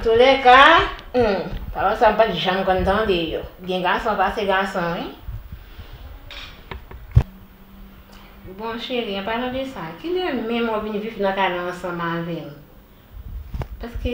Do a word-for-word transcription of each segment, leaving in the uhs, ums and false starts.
Toulèka, hmm, pawòl sa m pa t janm konn tande yo. Gen gason pase gason, wi. Bon, cheri, an palan de sa, kilè menm w ap vin viv nan kay la ansanm avè m? Paske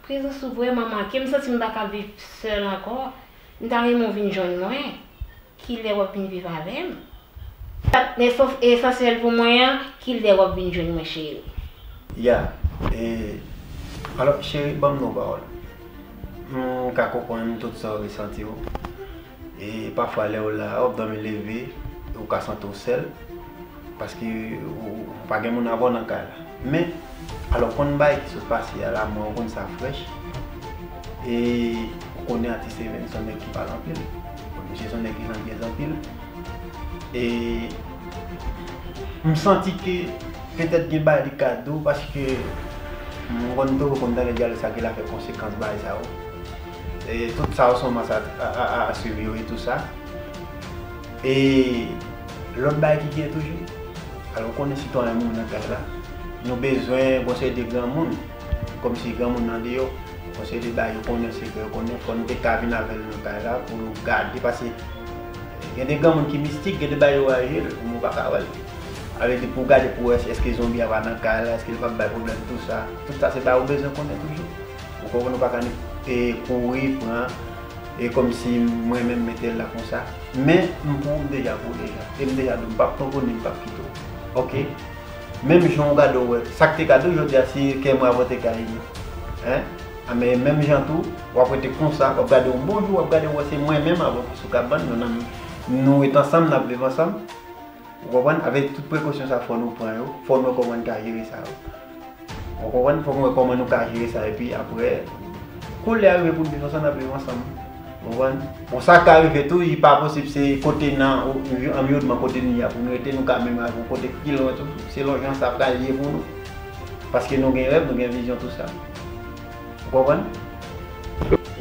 prezans ou vrèman manke m, m santi m pa ka viv sèl ankò. M ta renmen w vin jwenn mwen. Kilè w ap vin viv avè m? Sa k esansyèl pou mwen an, kilè w ap vin jwenn mwen, cheri? Ya, e, alò, cheri, ban m yon pawòl. M ka konprann tout sa w resanti yo. E pafwa, lè w la, w ap dòmi leve, ou ka santi w sèl, paske ou, ou pa gen moun avè w nan kay la. Men, alò, konn bagay ki sot pase a la, mwen, ou konn sa frèch. E ou konnen atis Even se yon nèg ki pale anpil. Misye se yon nèg ki jantyèz anpil. E m santi ke petèt gen bagay li ka di w, paske m konn toujou konn tande dyalòg sa ki la fè konsekans bagay sa yo. E tout sa yo se yon mas a, a, a, a swiv yo e tou sa. E lòt bagay ki gen toujou, alò, ou konnen sitwayen moun nan kay la, nou bezwen gon seri de granmoun, kòmsi granmoun nan deyò, gon seri de bagay yo konnen, sekrè yo konnen, fò nou te ka vin avè l nan kay la pou nou gade, paske gen de granmoun ki mistik, gen de bagay yo raje l, ou pa ka wè l. Sa vle di pou w gade pou w wè èske zonbi a pa nan kay la, èske l p ap bay pwoblèm, tou sa. Tout sa se bagay ou bezwen konnen toujou. Ou konprann, ou pa ka ni, e, kouri, pran, e kòmsi mwen menm mete l la konsa. Men, m pou ou, m deja pou ou deja. E m deja di w, m p ap twonpe w ni m p ap kite w. Oke? Menm jan w gade w wè, sa k te gade w jodi a, si kè mwen avè w te ka ini. Hein? A, men menm jan tou, w ap rete konsa, w ap gade yon bon jou, w ap gade w wè se mwen menm avè w ki sou kabann, nou, nan, nou ret ansanm, n ap viv ansanm. Ou konprann? Avèk tout prekosyon sa fò nou pran yo, fò nou wè kòman n ka jere sa yo. Ou konprann? Fò nou wè kòman nou ka jere sa, epi apre, kou lè a rive pou n viv ansanm, n ap viv ansanm. Ou konprann? Bon, sa ka rive tou, li pa posib se kote nan anviwònman kote nou ye a pou nou rete, nou ka menm al yon kote pi lwen tou, selon jan sa pral ye pou nou. Paske nou gen rèv, nou gen vizyon, tou sa. Ou konprann?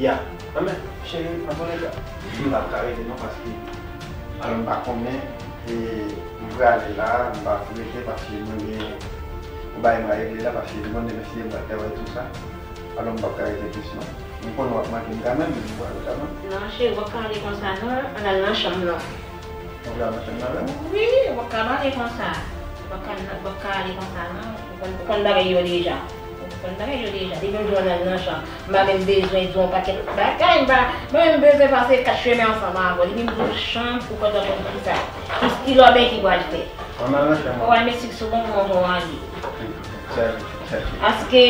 Ya. Anben, cheri, antouleka, m p ap ka rete non, paske, alò, m pa konnen, e, m prale la, m p ap rete paske mwen gen yon bagay m a regle la, paske m konnen mesye m pral travay tou sa. Alò, m p ap ka rete plis non. M konnen w ap manke m kanmenm, men m prale kanmenm. Non, cheri, w p ap ka ale konsa non, ann al nan chanm nan. Ou vle al nan chanm nan avè m? Wi, ou p ap ka pale konsa. Ou p ap ka, ou p ap ka ale konsa non. Ou konn, ou konn bagay yo deja. Ou konn bagay yo deja. Depi m di w ann al nan chanm, m pa menm bezwen di w yon pakèt bagay. M pa, mwen menm bezwen pase kat chemen ansanm avè w. Depi m di w chanm, ou konn, ou konn kisa. Ki, ki lòbèy ki pral fèt. Ann al nan chanm. Ou al met sik sou bonbon pou w ale. Paske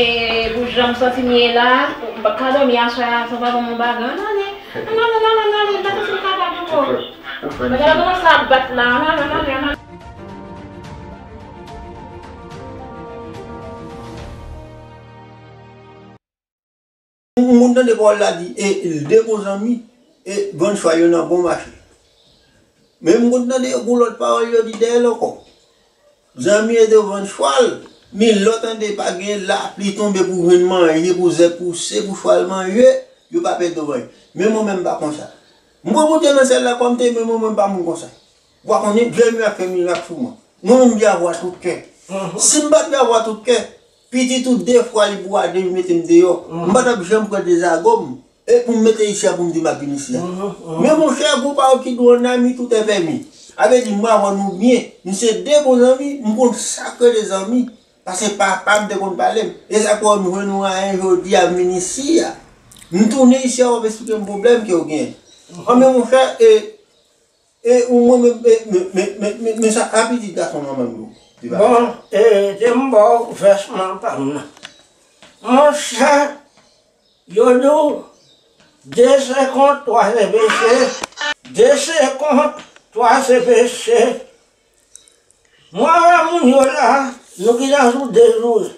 pou jan m santi m ye la, m p ap ka dòmi aswè a san w pa ban m yon bagay. Ann ale. Ann ale, ann ale, ann ale, m pa santi m kapab ankò. Bagay la kòmanse ap bat la, ann ale, ann ale, ann ale. M konn tande pawòl la di, e, de bon zanmi, e, vann chwal yo nan bon mache. Men m konn tande yon lòt pawòl yo di dèyè l ankò. Zanmi ede w vann chwal, men lè w tande pa gen lapli tonbe pou jwenn manje, pou zèb pouse, pou chwal manje, yo p ap ede w anyen. Men mwen menm m pa konsa. M pran monte nan syèl la kòm te, men mwen menm m pa moun konsa. Ou pa konnen, Dye m ap fè mirak sou mwen. Mwen menm m gen avwa tout kè. Si m pa t gen avwa tout kè, pitit ou de fwa li bwade, li mete m deyò. M pa t ap janm pran dezagò m. E pou m mete isi a pou m di m ap vin isi a. Men monchè, gwo pawòl ki di w, en ami tout est permis. Sa vle di mwen avè w nou byen. Nou se de bon zanmi, m konn sa k rele zanmi. Paske papa m te konn pale m. E sa k fè w jwenn yon ayen jodi a m vin isi a. M tounen isi a, w ap esplike m pwoblèm ke w genyen. Anben monchè, e, e ou mwen menm, e, men, men, men, men, men sa a pitit gason manman m yo. Bon, e, te m ba w vèsman pa m nan. Monchè, yo di w, de se kont, twa se peche, de se kont, twa se peche. Mwen avè moun yo la, nou gentan sou de jou.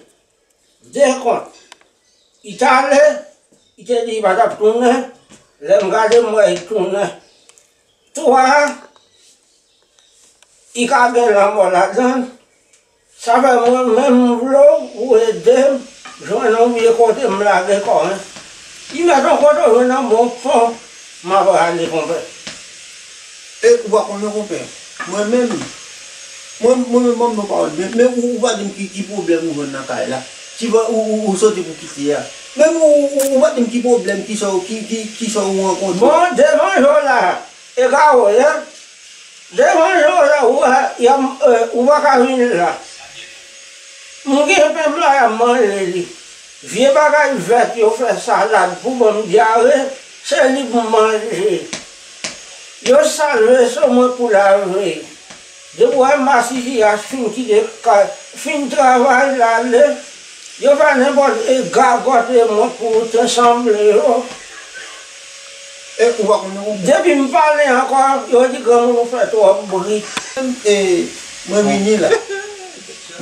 De kont. Li t ale, li te di li pa t ap tounen, lè m gade m wè li tounen. Twa, li ka gen lanmò ladan l. Sa fè mwen menm m vle w pou ede m jwenn yon vye kote m lage kò m. Li mèt yon kote w jwenn nan bon fon, m ap rale konpè. E ou pa konnen konpè, mwen menm, mwen, mwen menm ban m non pawòl, men, men ou, ou pa di m ki, ki pwoblèm ou jwenn nan kay la. Ki va, ou, ou, ou soti pou kite a. Menm ou, ou, ou pa di m ki pwoblèm, ki sa, ki, ki, ki sa ou rankontre. Bon, devan je w la, e ka wè, hein? Devan je w la, ou, e, y a, e, ou pa ka vin la. M gen pen m la, y a manje li. Vye bagay vèt yo fè salad pou ban m dyare, se li pou m manje. Yo sal veso mwen pou lave. Depi w wè Masifias fin kite kay, fin travay l ale, yo fè nenpòt e gagòt e mwen pou te sanble yo. E ou pa konnen ou. Depi m pale ankò, yo di granmoun ou fè twòp bri. E mwen vini la.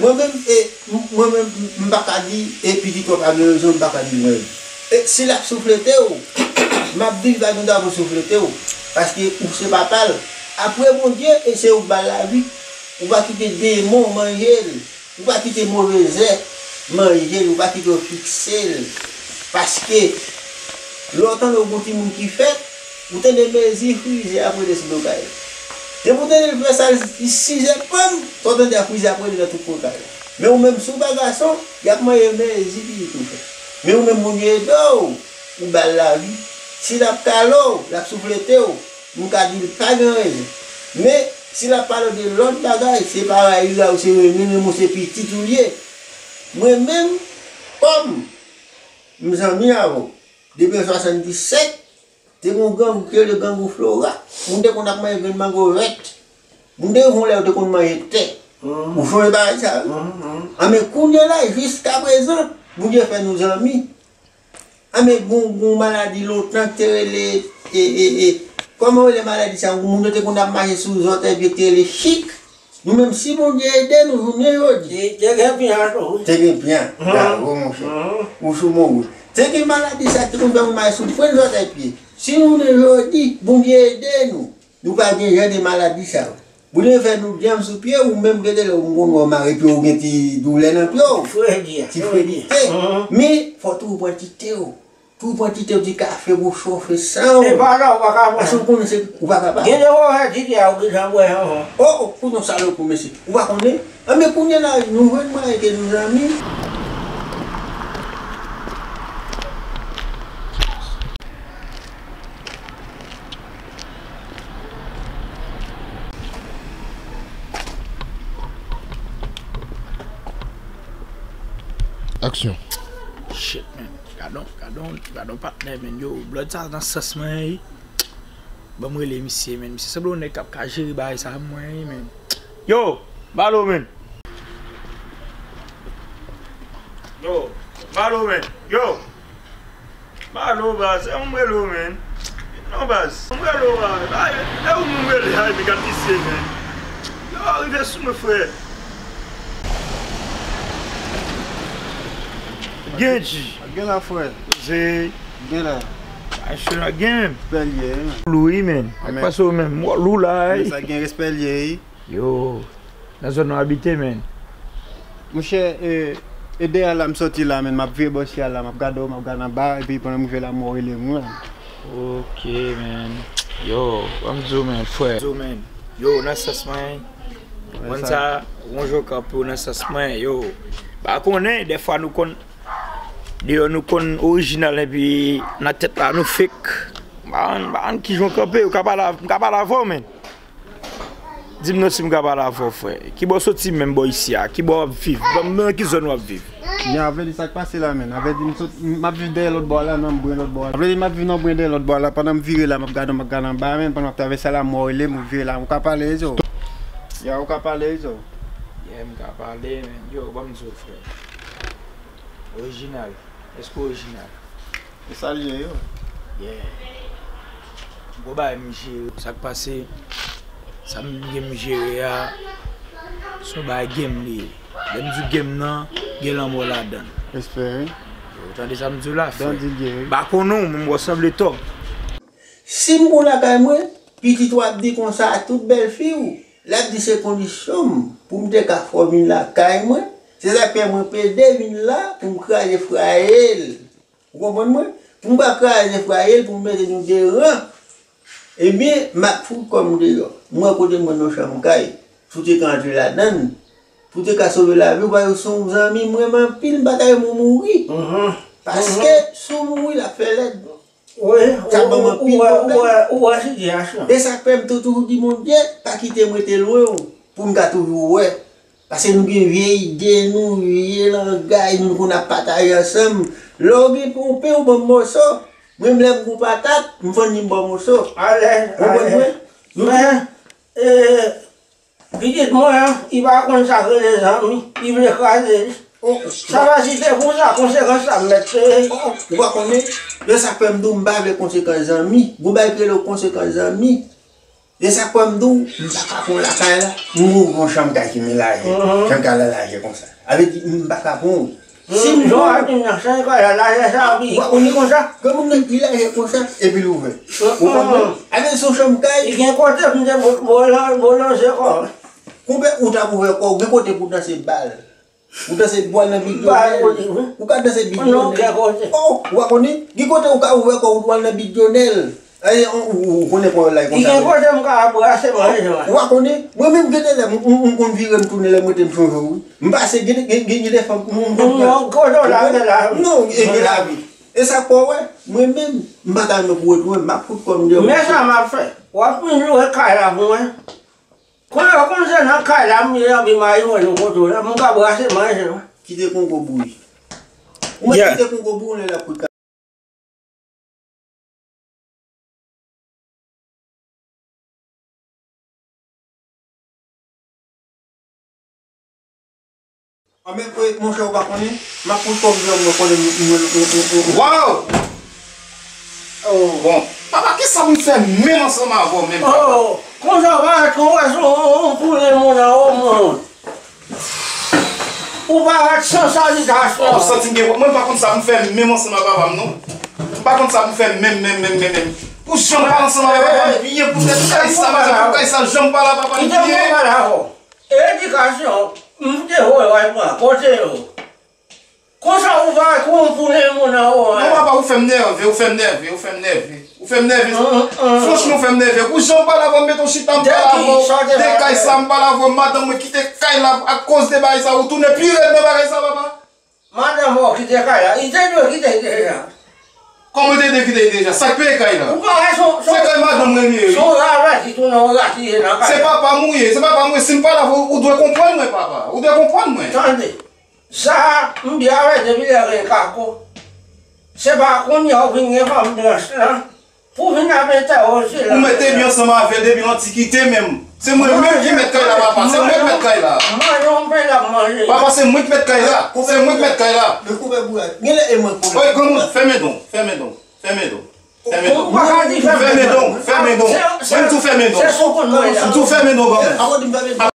Mwen menm, e, m- mwen menm, m- m pa ka di, e pitit ou pa gen rezon, m pa ka di mwen. E si l ap souflete w, m ap viv pa gen dwa pou souflete w, paske ou se papa l. Apre Bondye, e se ou k ba l lavi. Ou pa kite demon manje l. Ou pa kite move zè manje l. Ou pa kite yo fikse l. Paske, lè w tande yon timoun ki fèt, ou tande mezi frize ap rele sou do kay. Depi w tande l fè sa, li sizè panm, sa w tande a frize ap rele nan tout kwen kay la. Men ou menm, si w pa gason, y ap manyen mezi pitit ou fè. Men ou menm, Bondye ede w, ou ba l lavi. Si l ap kale w, l ap souflete w, m ka di l pa gen rezon. Men, si l ap pale w de lòt bagay, se parèy la, ou se renmen, men ou se pitit ou ye. Mwen menm, kòm m zanmi avè w, depi an swasanndisèt, te gen yon grangou ki rele grangou Flora. Moun te konn ap manje grenn mango vèt. Moun te rive yon lè yo te konn manje tè. Ou sonje bagay sa, wi? Anben, kounye a la, jiskaprezan, Bondye fè nou zanmi. Anben, gon, gon maladi lontan ki te rele, e, e, e, kòman yo rele maladi sa? Moun yo te konn ap mache sou zòtèy pye ki te rele chik. Nou menm, si Bondye ede nou, jounen jodi. Te, te gen pyan tou, wi. Te gen pyan. Bravo, monchè. Ou sou bon wout. Te gen maladi sa ki te konn fè moun mache sou pwen zòtèy pye. Si jounen jodi, Bondye ede nou, nou pa gen jan de maladi sa yo. Bondye fè nou dyanm sou pye, ou menm gen de lè ou konn wè w mare pye w, ou gen ti doulè nan pye w. Ti fredi a. Ti fredite. Men, fò toujou pran ti te w. Tou pran ti te w, ti kafe pou chofe san w. E pa la, ou pa ka pran. Paske ou konnen se, ou pa kapab. Gen de wè ti te a, ou gentan bwè anvan. O, o, koute yon salopri, mesye. Ou pa konnen? Anben, kounye a la, nou jwenn mwayen ke nou zanmi. Aksyon. Shit, man. Gadon, gadon, gadon patnè, man. Yo, blood sa nan sans mwen, wi. Ban m rele misye, man. Misye sanble yon nèg k ap ka jere bagay sa, mwen, wi, man. Yo, Balo, man. Yo, Balo, man. Yo. Balo, baz, e ou m rele w, man. Non, baz, ou m rele w, baz. Ay, e ou m rele, ay, men gad misye, man. Yo, rive sou mwen, frè. Gen, G. Gen la, frè. Koze. Gen la. Ay, chera gen, man. Respè l ye, man. Lou, wi, man. Ak pase w, man. Lou la, wi. Sa gen respè l ye, wi. Yo, nan zòn nou abite, man. Monchè, e, e dèyè la m soti la, man, m ap vire bò si a la, m ap gade w, m ap gade anba, epi pandan m rive la, m wè w rele m la. Ok, man. Yo, ban m di w, man, frè. Di w, man. Yo, nan sans mwen. Konn sa, yon jou kanpe w nan sans mwen, yo. Pa konnen, dèfwa nou konn, deyò nou konn orijinal, epi nan tèt la nou fake. M pa konn, m pa konn kijan w kanpe, ou ka pale, m ka pale avè w, man. Di m non si m ka pale avè w, frè. Kibò w soti menm bò isi a? Kibò w ap viv? Ban m, nan ki zòn w ap viv? Ya, vle di sa k pase la, man. Vle di m sot, m ap viv dèyè lòt bò a la, nan bren lòt bò a la. Vle di m ap viv nan bren dèyè lòt bò a la, pandan m vire la, m ap gade, m ap gade anba, man, pandan m ap travèse la, m wè w rele m, ou vire la, ou ka pale, Ezo. Ya, ou ka pale, Ezo. Yeah, m ka pale, man. Yo, ban m di w, frè. Orijinal. Èske w orijinal? E sa l ye, yo. Yeah. Gwo bagay m jere. Sa k pase, sa m gen m jere a, se yon bagay game li ye. Lè m di game nan, gen lanmò ladan l. Respè, wi. Ou tande sa m di w la, frè? Bandi l ye, wi. M pa konnen w, men m wè w sanble tòg. Si m gon lakay mwen, pitit ou ap di konsa a tout bèlfi w, l ap di se kondisyon m pou m te ka fè w vin lakay mwen. Se sa k fè mwen pede vin la pou m kraze fraye l. Ou konprann mwen? Pou m pa kraze fraye l, pou m mete nou de ran. Ebyen, m ap fout kò m deyò. M wè kote m wè nan chanm kay, si w te ka antre ladan l. Pou te ka sove lavi w, paske se yon zanmi m renmen anpil, m pa ta renmen w mouri. Paske si w mouri, l ap fè lèd. Wi, sa ban m anpil pwoblèm. Ou wè sitiyasyon. E sa k fè m tou toujou di Bondye, pa kite m rete lwen w, pou m ka toujou wè. Paske nou gen vye ide, nou vye langaj, nou konn ap pataje ansanm. Lè w gen yon pen, w ban m mòso. Mwen, lè m gen yon patat, m fann li, m ba w mòso. Alèz, alèz. Ou konprann mwen? Men, e, pitit mwen an, li pa konn sa k rele zanmi, li vle kraze li. Sa va si se pou sa, konsekans sa m mèt peye. Ou pa konnen? Men sa k fè m di w m pa vle konsekans zanmi. Gon bagay ki rele konsekans zanmi. E sa k fè m di w, m pa ka pran w lakay la. M gon, gon chanm kay ki melaje. Chanm kay la laje konsa. A vle di, m pa ka pran w. Si m jan w ap di m nan, chanm kay la laje sa, pi konsa. Granmoun nan, li laje konsa, epi l ouvè. Ou konprann? A vle di, se yon chanm kay. Li gen kote pou m te bo-, bolan-, bolonje kò. Konbyen ou t ap ouvè kò w, gen kote pou w danse bal. Ou danse, ou al nan bidyonèl. Ou ka danse bidyonèl. Oh, ou pa konnen? Gen kote ou ka ouvè kò w, ou al nan bidyonèl. Ay, ou, ou, ou konnen kò w la konsa. Gen kote m ka brase manje, wi. Ou pa konnen? Mwen menm, gen de lè, m, m, m konn vire m tounen lè m rete m sonje w, wi. M pase, gen, gen, gen, gen de fanm, m, m konn pran. Non, kote w la, gen lavi. Non, e gen lavi. E sa k fè w wè, mwen menm, m pa ta renmen pou w retounen, m ap fout kò m deyò. Men sa m ap fè. W ap vin lwe kay la pou mwen. Kounye a, konn se nan kay la m ye, anpi m ale jwenn ou kote w la, m ka brase manje, wi. Kite Kongo bouyi. Ou mèt kite Kongo bouyi, lè l ap kout kay. Anben, monchè, ou pa konnen, m ap fout kò m deyò, mwen konnen, mwen, mwen, mwen, mwen. Waw! Oh, bon. Papa, kisa pou m fè menm ansanm avè w menm, papa? Oh, konsa w parèt kon w wè se yon, yon poule moun anwo moun. Ou parèt san salitasyon. Ou santi m gen, mwen pa konn sa pou m fè menm ansanm ak papa m, non. M pa konn sa pou m fè menm, menm, menm, menm, menm. Pou jan m pale ansanm avè papa m byen, poutèt kay sa, poutèt kay sa, jan m pale ak papa m byen. Edikasyon, m te voye w al pran kote yo. Konsa ou va kou pou nen moun anwo a. Non, papa, ou fè m nève, ou fè m nève, ou fè m nève. Ou fè m nève. Franchman, ou fè m nève. Pou jan w pale avè m, meton chita, m pale avè w. De kay sa, m pale avè w, madanm mwen kite kay la akoz de bagay sa, ou tounen pi rèd nan bagay sa, papa. Madanm ou kite kay la, li te dwe kite l deja. Kòman li te dwe kite l deja? Sa k peye kay la? Ou pa wè se yon, se kay madanm mwen li ye, wi. Se yon ravèt ki tounen yon rat li ye nan kay la. Se papa m ou ye, se papa m ou ye. Si m pale avè w, ou dwe konprann mwen, papa. Ou dwe konprann mwen. Tande. Sa a, m byen avè depi lè gen kako. Se pa kounye a w vin gen fanm blanch lan pou vin ap entèwoje l. Ou mete byen ansanm avè l depi l antikite menm. Se mwen menm ki mèt kay la, papa. Se mwen k mèt kay la. Manje yon pen l ap manje. Papa, se mwen k mèt kay la. Se mwen k mèt kay la. Oy, granmoun, fèmen don, fèmen don, fèmen don. Fèmen don. Fèmen don, fèmen don. Mwen, m tou fèmen don. M tou fèmen don, granmoun.